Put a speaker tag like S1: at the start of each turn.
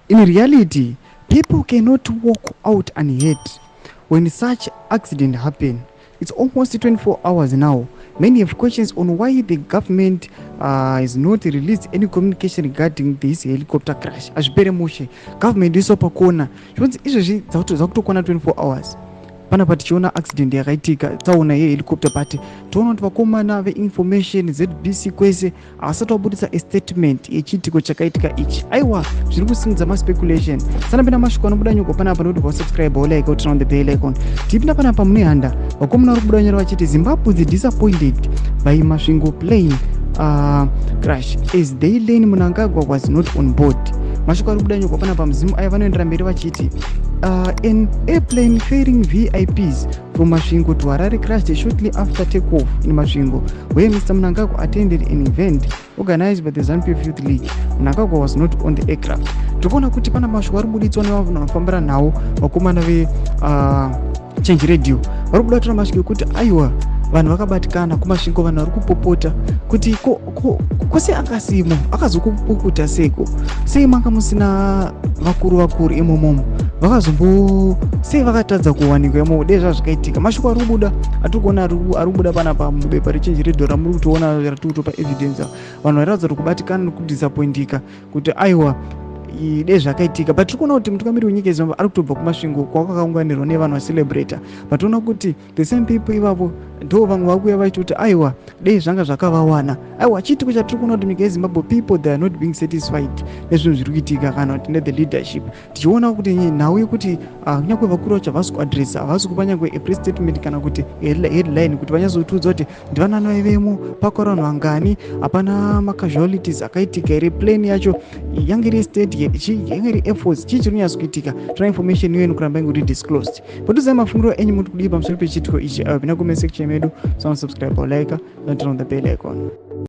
S1: In reality, people cannot walk out unhurt when such accident happen. It's almost 24 hours now. Many have questions on why the government has not released any communication regarding this helicopter crash. Hazvipere mushe. Government iso pakona. Zvinonzi izvezvi dzakutokwana 24 hours. Panapa tichiona accident yakaitika, tsaona yehelicopter, but toona kuti vakomana veinformation, ZBC, kwese havasati vabudisa astatement yechiitiko chakaitika ichi. Aiwa, zviri kusimudza maspeculation. Sanapinda mashoko anobuda nyuko panapa nekuti vasubscribe, olike, turn on the bell icon. Tipinda panapa mune handa, vakomana vari kubuda nyora vachiti Zimbabwe is disappointed by Masvingo plane crash as they learn Mnangagwa was not on board. Mashoko ari kubuda nyoko panapa muzimu aya vanoendera mberi vachiti an airplane ferrying VIPs from Masvingo to Harare crashed shortly after takeoff in Masvingo, where Mr Mnangagwa attended an event organized by the ZANU-PF Youth League. Mnangagwa was not on the aircraft. Tiri kuti pana mashoko ari buditswa nevanhu vanofambira nhau, vakomana ve Change Radio vari kubuda tora mashoko ekuti aiwa, vanhu vakabatikana kuMasvingo, vanhu vari kupopota kuti kose akasimo akazokupukuta seko, sei manga musina vakuru vakuru imomomo, vakazombo sei vakatadza kuwanikwa imomo dei zvazvikaitika. Mashoko ari kubuda atiri kuona ari kubuda panapa mubepa reChange Radio ramuri kutoona ratiri kutopa evidence. Vanhu vairatidza kuti kubatikana nekudisappointika kuti aiwa, dei zvakaitika. But tiri kuona kuti mutungamiri wenyika yeZimbabwe ari kutobva kuMasvingo kwakakaunganirwa nevanhu vacelebrata, but toona kuti the same people ivavo ndo vamwe vakuuya vachitoti aiwa, dei zvanga zvakavawana. Aiwa, chiitiko chatiri kuona kuti nyika yeZimbabwe, people, they are not being satisfied nezvinhu zviri kuitika kana kuti nethe leadership. Tichiona kuti nhau yekuti kunyange vakuru vacho havasi kuadressa, havasi kupa nyange apress statement kana kuti headline kuti vanyatsotiudza kuti ndivanani vaivemo, pakora vanhu vangani, hapana macasualties akaitika here, plane yacho yange iri state, yange iri air force, chii chiri kunyatso kuitika. Tona information iyoyo inokuramba ingori disclosed. Potiuzai mafungiro enyu, muri kudii pamusoro pechiitiko ichi? Ayo pina comment section medu. Subscribe, like, turn on the bell icon.